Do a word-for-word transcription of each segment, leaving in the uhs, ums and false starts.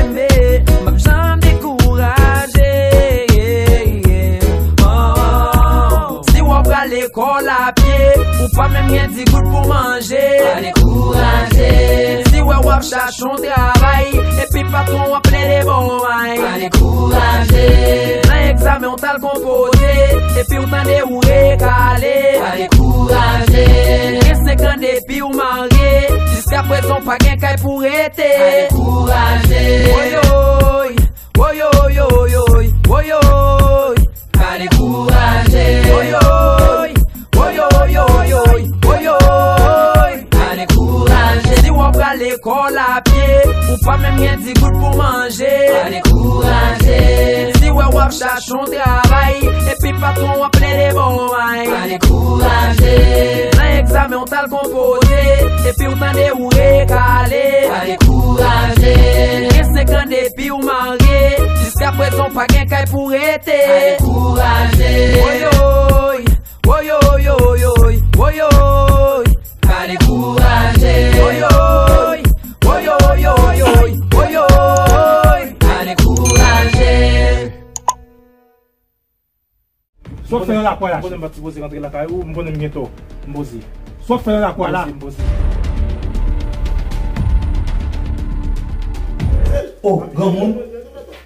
M p ap janm dekouraje. Oh, si w ap pral lekòl a pye, ou pa menm gen di goud pou manje. Pa dekouraje. Si w wè w ap chache yon travay, epi patwon w ap plede ba w may. Pa dekouraje. Nan egzamen w t al konpoze, epi w tande ou rekale. Pa dekouraje. Gen senk an depi w marye, jiskaprezan w pa gen kay pou rete. Pa dekouraje. Woyoy, woyoy, woyoy, woyoy. Pa dekouraje. Woyoy, woyoy, woyoy, woyoy. Pa dekouraje. Si w ap pral lekòl a pye, ou pa menm gen di goud pou manje. Pa dekouraje. Si w wè w ap chache yon travay, epi patwon w ap plede ba w may. Pa dekouraje. Nan egzamen w t al konpoze, epi w tande ou rekale. Pa dekouraje. Gen senk an depi w marye, jiskaprezan w pa gen kay pou rete. Pa dekouraje. Woyoy, woyoy, woyoy, woyoy. Pa dekouraje. Woyoy, woyoy, woyoy, woyoy. Pa dekouraje. Sa w ap fè nan lakou a la? M konnen m pa t sipoze rantre lakay ou, m konnen m gen tò. M poze. Sa w ap fè nan lakou a la? M poze, m poze. Oh, granmoun.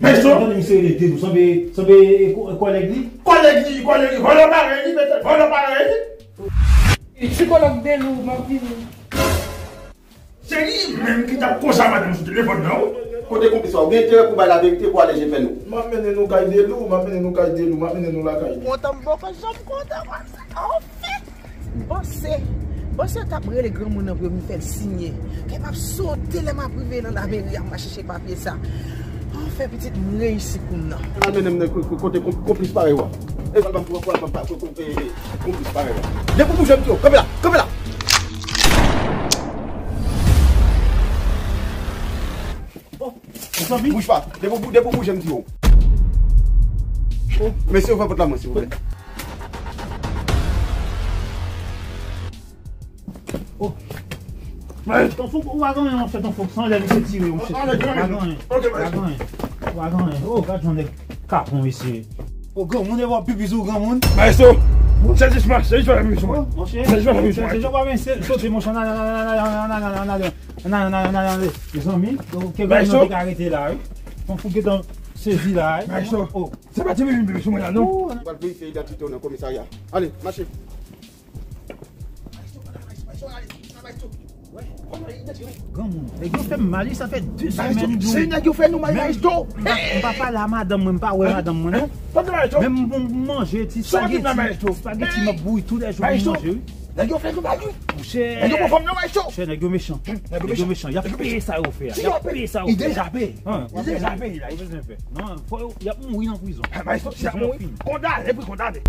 Maestro! Tande misye rele Delou, sanble, sanble ko-, kòlèg li. Kòlèg li, kòlèg li, vòlò parèy li, petèt, vòlò parèy li. Sikològ Delou, m ap vini. Se li menm ki t ap konsa madanm sou telefòn nan, wi. Kote konplis pa w? Ou gen enterè pou bay laverite pou ale je fè nou. M ap mennen nou kay Delou, m ap mennen nou kay Delou, m ap mennen nou lakay li. Kontan, m poko janm kontan konsa. Anfèt, m panse, m panse yo t ap rele granmoun nan pou yo vin fè l siyen. Ke m ap sote lè m ap rive nan lameri a, m al chèche papye sa. Anfen, pitit, m reyisi kou m nan. Al mennen m nan ko-, ko-, kote konp-, konplis parèy ou a. E pral ban m, pral ban m pa, ko-, ko-, e, e, konplis parèy ou a. Depi w bouje m di w, kanpe la, kanpe la! Oh, mezanmi. Bouj pa. Depi w bou-, depi w bouje m di w. Oh. Mesye, ouvè pòt la mwen, silvouplè. Oh. Ton Fouk, ou pa gen anyen, monchè, Ton Fouk. San lè li te tire, monchè. Ou pa gen anyen. Ou pa gen anyen. Ou pa gen anyen. Oh, gad jan nèg kapon, mesye. Oh, granmoun, e w ap pipi sou granmoun. Maestro, se jis ma, se jis ma la mizik, monchè. Se jis ma la mizik, se jis ma la mizik. Sote, monchè, nan, nan, mezanmi, ke granmoun te ka rete la, wi. Ton Fouk gentan sezi la, wi. Maestro, oh. Se pa ti pipi sou mwen la, non. Ou pral verifye idantite w nan komisarya. Ale, mache. Granmoun, nèg yo fè m mal, wi, sa fè de semèn. Se nèg yo fè nou mal, maestro. M pa, m pa pale a madanm mwen, m pa wè madanm mwen, non. Men m, m, m manje ti spageti, ti spageti m ap bouyi tou lè jou pou m manje, wi. Nèg yo fè nou mal, wi. Monchè. Nèg yo pran fanm nan, maestro. Monchè, nèg yo mechan. Nèg yo mechan. Y ap peye sa yo fè a. Y ap peye sa yo fè. Li deja peye. Li deja peye la. Ou bezwen fè. Non, fò yo, y ap mouri nan prizon. Maestro, si y ap mouri, kondane, wi, kondane.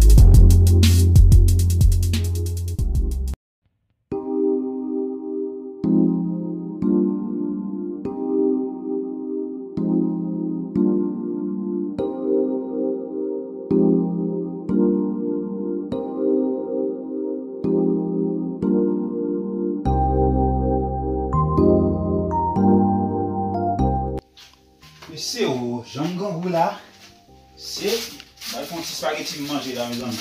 Mesye o, jan m grangou la, se, bay fè yon ti spageti m manje la, mezanmi.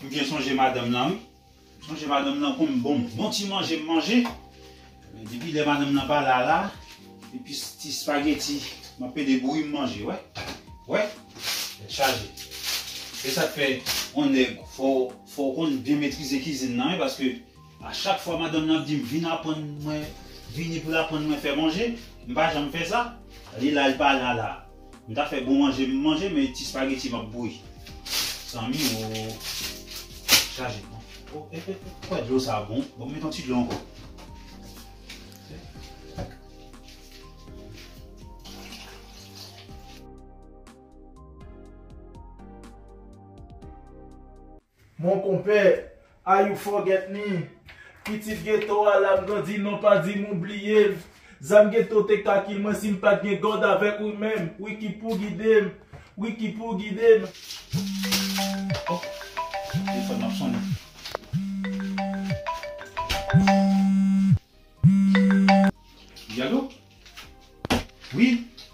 M byen sonje madanm nan, wi. M sonje madanm nan konn bon, bon ti manje m manje. Men depi lè madanm nan pa la la, depi ti spageti, m ap pede bouyi m manje, wè. Wè, tèt chaje. Se sa k fè yon nèg fò, fò w konn byen metrize kizin nan, wi, paske a chak fwa madanm nan ap di m, "Vin aprann mwen, vini pou l aprann mwen fè manje," m pa janm fè sa. Li la, li pa la la. M ta fè bon manje, m manje, men ti spageti m ap bouyi. Zanmi, o, chaje. O, e, e, e, kwè dlo sa bon. Bon, m met yon ti dlo ankò. Mon konpè, a you forget me. Pitit geto a la m grandi, non pa di m ou bliye m. Zam geto te ka kill mwen si m pa t gen God avèk ou menm. Wi ki pou gide m, wi ki pou gide m. Oh, telefòn nan ap sonnen. Wi, alo? Wi.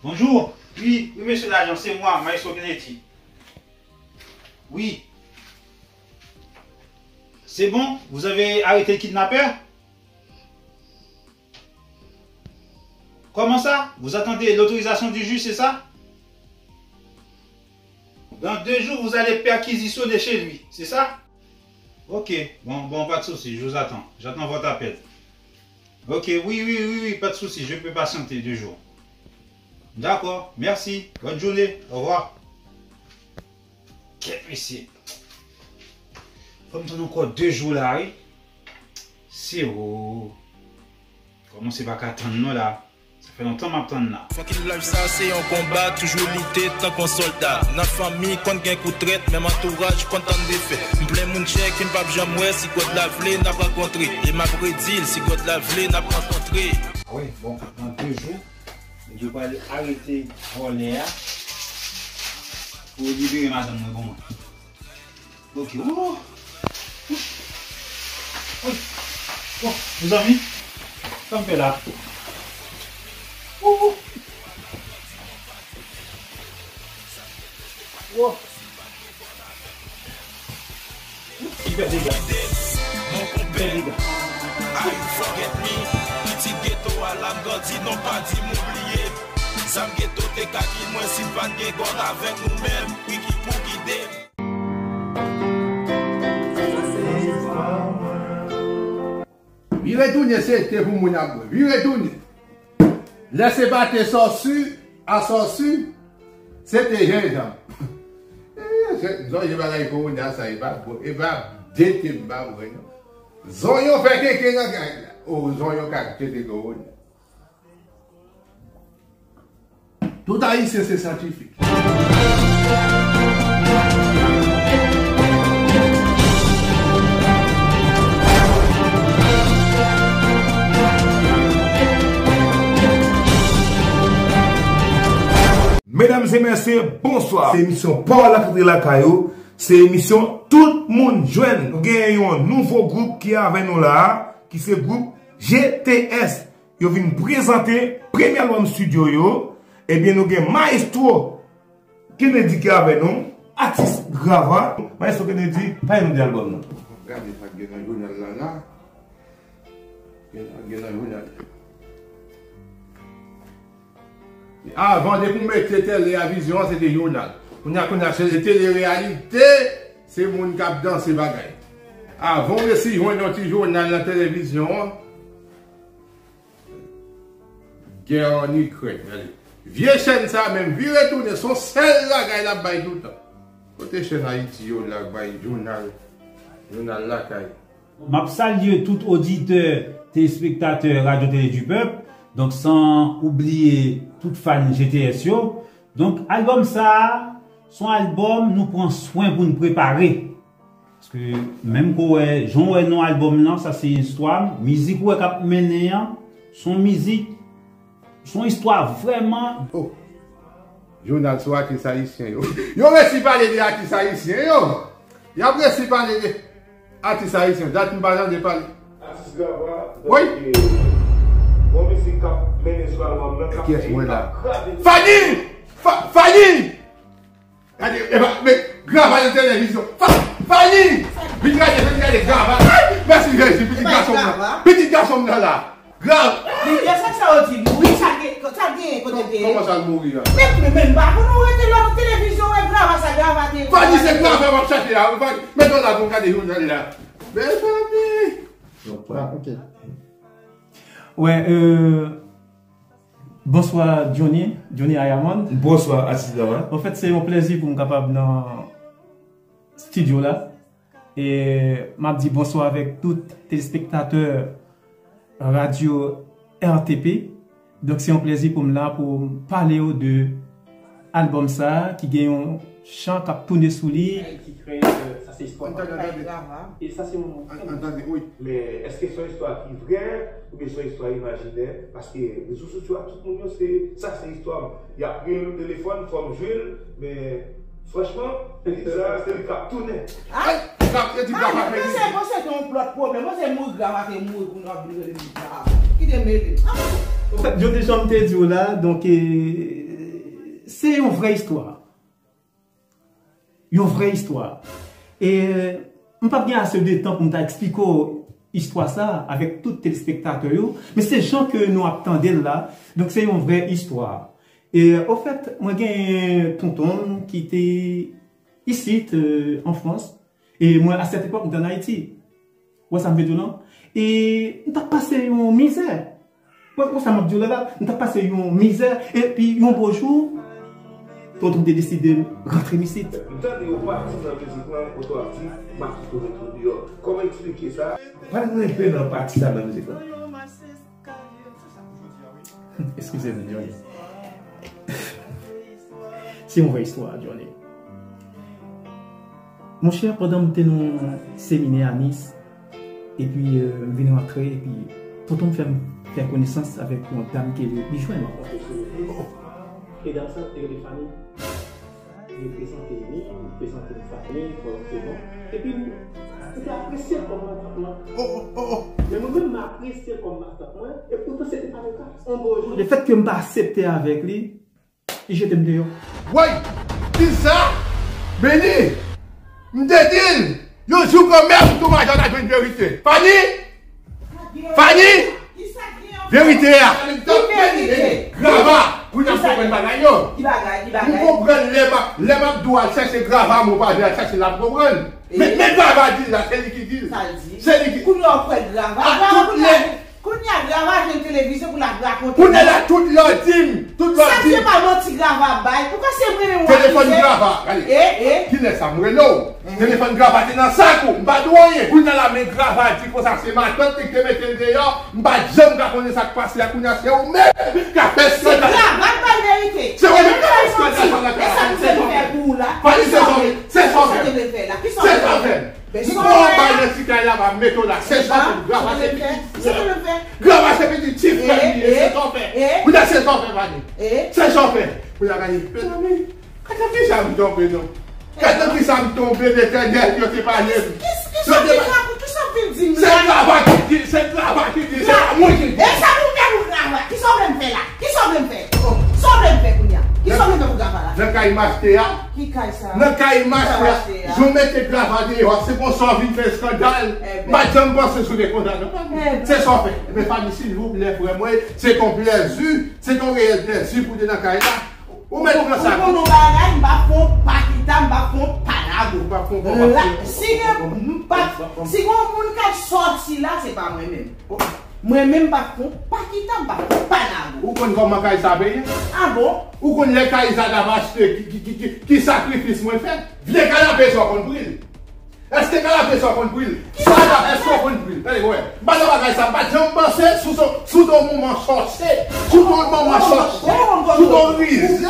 Bonjour. Oui, oui, monsieur l'agent, c'est moi, Maestro Kennedy. Oui. C'est bon, vous avez arrêté le kidnappeur? Comment ça? Vous attendez l'autorisation du juge, c'est ça? Dans deux jours, vous allez perquisitionner chez lui, c'est ça? Ok, bon, bon, pas de souci, je vous attends. J'attends votre appel. Ok, oui, oui, oui, oui, pas de souci, je peux patienter deux jours. D'accord, merci, bonne journée, au revoir. Kèt mesye. Fò m tann ankò de jou la, wi. Se ou. Kòmanse pa ka tann non la. Sa fè lontan m ap tann la. Fucking life sa se yon konba, toujou lite tankou yon sòlda. Nan fanmi konn gen kou trèt, menm antouraj konn tann defèt. M plen moun tchèk, m p ap janm wè, si God la vle n ap rankontre. E m ap redi l, si God la vle n ap rankontre. Ah wi, bon, nan de jou, nèg yo prale arete vòlè a pou libere madanm mwen pou mwen. Ok, wouh! Wouh! Wouh! Mezanmi, sa m fè la? Wouh! Wouh! Li fè dega. Li fè dega. Pitit geto a la m grandi, non pa di m oubliye. Zam geto te ka kill mwen si m pa t gen God avèk nou menm. Wi ki pou gide m. Vire tounen, se te pou moun ap bwè. Vire tounen. Lè se pa te sòsi, asòsi, se te jenjanm. Eh, se, m sonje bagay kowona sa, e pa bon, e pa de te m pa bwè, non. Zonyon fè kenken nan kay la. Oh, zonyon ka tete kowona. Tout Ayisyen se syantifik. Medam e mesye, bonswa. Se emisyon pa w la k antre lakay ou. Se emisyon tout moun jwenn. Nou genyen yon nouvo gwoup ki avè nou la a, ki se gwoup G T S. Yo vin prezante premye albòm estidyo yo. Ebyen, nou gen Maestro Kennedy ki avè nou, atis Grava. Maestro Kennedy, pale nou de albòm nan. Gade sa k gen nan jounal la la. Gen sa k gen nan jounal. Avan, depi w mete tele a vizyon an, se te jounal. Kounye a, kounye a, se tele reyalite, se moun k ap danse bagay. Avan w resi jwenn yon ti jounal nan televizyon an, gè an Ikrèn, gade. Vye chèn sa menm, vire tounen, se yon sèl bagay l ap bay toutan. Kote chèn Ayiti yo la k bay jounal, jounal lakay? M ap salye tout oditè, telespektatè Radio Télé du Peuple, donk san oubliye tout fan G T S yo. Donk, albòm sa a, se yon albòm nou pran swen pou n prepare. Paske, menm ke w wè, jan w wè non albòm nan, sa se istwa m. Mizik ou wè k ap mennen an, se yon mizik, se yon istwa vrèman. Oh! Jounal sou atis ayisyen yo. Yo resi pale de atis ayisyen yo. Y ap resi pale de atis ayisyen. Dat m pa tande pale. Atis Grava, wi. Bon mizik k ap mennen sou albòm nan, k ap kraze. Fanny! Fa-, Fanny! Gade, e pa, men, Grava nan televizyon. Fa-, Fanny! Vin gade, vin gade Grava. Mèsi Jezi, pitit gason m nan. Pitit gason m nan la. Grav. Men de sa sa yo di mouri, sa gen, sa gen kote te ye. Kòman sa l mouri a? Men, men, men, m pa konn ou rete lò nan televizyon, wè Grava sa, Grava te ye. Fanny, se Grava m ap chache a. Fanny, met w la pou m gade jounal la. Mezanmi. Ah, ok. Wè, euh, bonswa Johnny, Johnny Ayaman. Bonswa, atis Grava. Anfèt, se yon plezi pou m kapab nan estidyo la. E m ap di bonswa avèk tout telespektatè radyo R T P. Donk, se yon plezi pou m la pou m pale yo de albòm sa a ki gen yon chan k ap tounen sou li. Ki kreye, euh, sa se istwa. Ann tande, ann tande. E sa se yon... Ann tande, wi. Men èske se yon istwa ki vrè oubyen se yon istwa imajinè? Paske rezo sosyo a, tout moun yo se, sa se istwa m. Y ap rele m telefòn, fò m jwe l, men franchman, li sa, se li k ap tounen. Ay! Sa, se ti... Ay, Grava, men se, bon, se te yon plòt pwoblèm. Bon, se mouri, Grava te mouri pou nou ap vin rele m Grava. Ki te mele? Anfèt, jan m te di w la, donk, e, Se yon vrè istwa. Yon vrè istwa. E m p ap gen ase de tan pou m ta eksplike w istwa sa avèk tout telespektatè yo, men se jan ke nou ap tande l la, donk se yon vrè istwa. E ofèt, mwen gen tonton m ki te isit, euh, an Frans, e mwen, a sèt epòk, m te ann Ayiti. Ou wè sa m vle di w lan? E m t ap pase yon mizè. Ou wè, ou wè sa m ap di w la la? M t ap pase yon mizè, epi yon bon jou, tonton m te deside rantre m isit. M tande w pati nan mizik lan, kote w ap di, "M ap kite w met ou deyò." Kòman eksplike sa? Pa grenpe nan pati sa nan mizik lan. Eskize m, Johnny. Se yon vrè istwa, Johnny. Monchè, pandan m te nan seminè a Nis, epi, euh, m vin rantre, epi tonton m fè m fè konesans avèk yon dam ke li, li jwenn. Oh, oh. E dam sa, li rele Fanny. Li prezante li, li prezante m Fanny kòrèkteman. Epi, m te apresye l kòm matant mwen. Oh, oh, oh, oh. Men mwen menm, m apresye l kòm matant mwen. Epi, poutan, se te pa le ka. On bon jou. Lefètke m pa aksepte avèk li, li jete m deyò. Woy! Kisa? Beni! M te di l! Yon jou kanmenm, tou majan ta jwenn verite. Fanny! Fanny! Verite a! Ki verite? Grava! Pou n ap konprann bagay yo. Ki bagay? Ki bagay? Ou konprann lè m ap, lè m ap di w al chèche Grava, men w pa vle al chèche l, ap konprann. Men, men Grava di l la, se li ki di l. Sa l di? Se li ki. Kounye a w kwè Grava? A tout lè. Kounye a Grava jwenn televizyon pou l ap rakonte. Kounye a la, tout lè w di m, tout lè w di m. Sa se pa manti Grava ap bay. Poukwa se mwen menm w akize? Telefòn Grava, gade. E, e. Kilè sa m rele w? Telefòn Grava te nan sak ou, m pa di w anyen. Kounye a la, men Grava di konsa se matant li ki te mete l deyò. M pa t janm ka konnen sa k pase a, kounye a se ou menm k ap fè skandal. Se Grava k bay verite. Se ou menm k ap fè skandal pandan ke l ap fè. E sa m te vle fè pou ou la? Fanny, se sa w fè. Se sa w fè. Kisa w te vle fè la? Kisa w te vle fè? M pran w anba nan ti kay la, m ap mete w la. Se sa w fè. Grava se pitit. Kisa w te vle fè? Grava se pitit ti frè m li ye. Se sa w fè. Kounye a se sa w fè, Fanny. Se sa w fè. Kounye a, gade, mezanmi. Gad nan kisa m tonbe, non. Gad nan kisa m tonbe, Letènèl, yo te pale m. Kisa w vin rakonte? Kisa w vin di m la? Se Grava ki di, se Grava ki di, se pa mwen ki di. E sa pou m fè pou Grava? Kisa w vle m fè la? Kisa w vle m fè? Sa w vle m fè kounye a? Kisa w vle m fè pou Grava la? Nan kay m achte a. Ki kay sa? Nan kay m achte a. Jan w mete Grava deyò a, se konsa w vin fè eskandal. M pa t janm panse sou te konsa, non. Se sa w fè. Men Fanny, silvouplè, frè mwen, se t on plèzi, se t on reyèl plèzi pou w te nan kay la. Ou mèt pran sa. Ou konn yon bagay, m p ap fè yon pa kita, m p ap fè yon pa nago. Ou p ap fè yon pa kita. Si gen, m p ap, si gen yon moun k ap sòti la, se pa mwen menm. Mwen menm, m p ap fè yon pa kita, m p ap fè yon pa nago. Ou konn kòman kay sa peye? A bon? Ou konn lè kay sa t ap achte, ki, ki, ki, ki, ki sakrifis mwen fè? Vye kanape sa w konn pri l? Èske kanape sa w konn pri l? Sa la, èske w konn pri l? Gade, wè. M pa nan bagay sa, m pa t janm panse sou, sou, sou ton manman chòche, sou ton manman chòche, sou ton rizèl.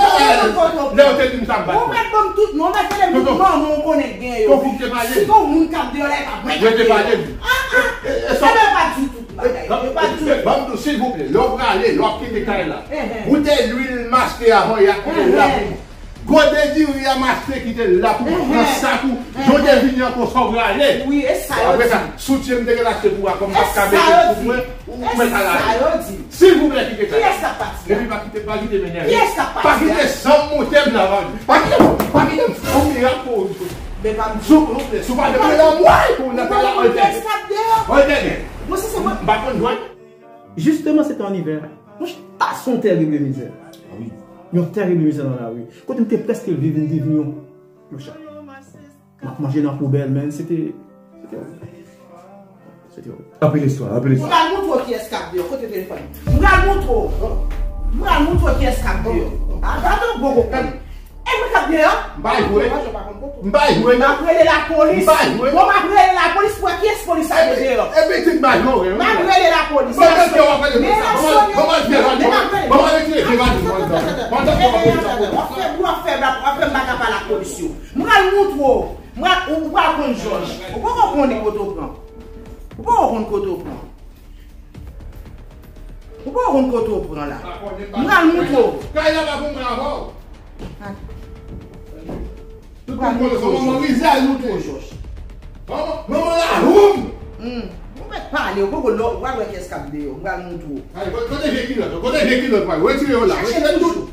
Lè yo te di m sa, m pa t kwè. Ou mèt ban m tout non, mèt rele m tout manman w konnen k gen yo. Ton fou ki te pale m. Si gon moun k ap deyò la, e pa mwen k ap deyò. Yo te pale m. Ah, ah. E, e, e sa. Sa yo pa di tout bagay. Yo pa di tout. Ban m di w, silvouplè, lè w prale, lè w ap kite kay la, boutèy lwil m achte avan yè a, kite l la pou mwen. Gode diri a m achte kite l la pou mwen, pran sak ou, jan w te vini an konsa w prale. Wi, e sa yo di. Apre sa, soutyen m te gen achte pou a, kòm m pa t ka mete l pou mwen, ou mèt al ale. Silvouplè, kite kay la. Kiyès k ap pati a? Epi pa kite, pa kite m enève. Kiyès k ap pati a? Pa kite san m moute m nan ravin. Pa kite m, pa kite m fè yon mirak pou ou. Men pa m di. Silvouplè, si w pa vle m anmwey pou w nan kay la, anlè. Mwen se se mwen. M pa konn jwenn. Jisteman, se te an ivè. Monchè, ta se yon tèrib mizè. Yon tèrib mizè nan lari. Kote m te prèske viv, m te vin yon, yon chat. M ap manje nan poubèl, men se te, se te orib. Se te orib. Anpil istwa, anpil istwa. M pral montre w kiyès k ap deyò. Kote telefòn? M pral montre w. M pral montre w kiyès k ap deyò. A, gade yon bon kokenn. E mwen k ap deyò? M pa jwe. M pa jwe. M ap rele lapolis. M pa jwe. Bon, m ap rele lapolis pou wè kiyès polis sa te deyò. E pitit majore, wi. M ap rele lapolis. Pandan ke w ap rele polis la, ban mwen, ban mwen retire vye valèz mwen anndan. Pandan ke w ap rele lapolis. W ap fè, w ap fè, w ap fè m pa ka pale ak polis yo. M pral montre w. M pral, ou, ou pral konn jòj. Ou poko konnen kote w pran. Ou poko konn kote w pran. Ou poko konn kote w pran la. M pral montre w. Kay la pa pou mwen avè w. Tout moun konnen se manman rizèl nou te ye. Manman, manman lahoum. Hmm. Ou mèt pale, ou poko lò, ou pral wè kiyès k ap deyò. M pral montre w. Ay, kote, kote vye kilòt yo? Kote vye kilòt mwen? Retire yo la. Retire tout.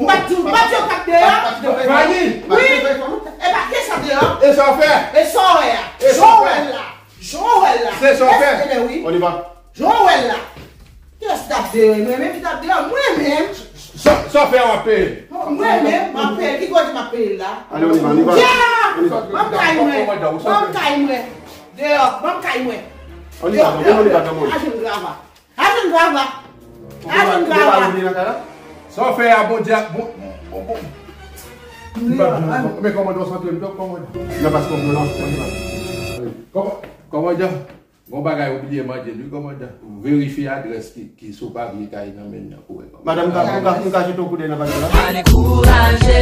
M pa t di w, m pa t di w k ap deyò. Fanny! Wi. E pa ke sa deyò. E sa w fè? E sa w wè a. E sa w fè? Jan w wè l la. Jan w wè l la. Se sa w fè? Ebyen wi. On y va. Jan w wè l la. Kiyès ki t ap deyò? Mwen menm ki t ap deyò? Mwen menm. Sa w fè w ap peye. Mwen menm, m ap peye. Ki kote m ap peye l la? Allez, on y va, on y va. Dya! On y va. Ban m kay mwen. Ban m kay mwen. Deyò, ban m kay mwen. On y va, on y va, on y va. Ajan grava. Ajan grava. Ajan grava. Sa w fè a, Bondye, bon, bon, bon. Men kòmandan, w santi m tou, kòmandan. Non, paske w vle lanse, on y va. Kòman, kòmandan? Gon bagay ou bliye mande li, kòmandan. Verifye adrès ki, ki sou papye kay nan men nan pou wè kòman. Madanm, nou ka, nou ka, nou ka jete yon koudèy nan bagay la? Pa dekouraje.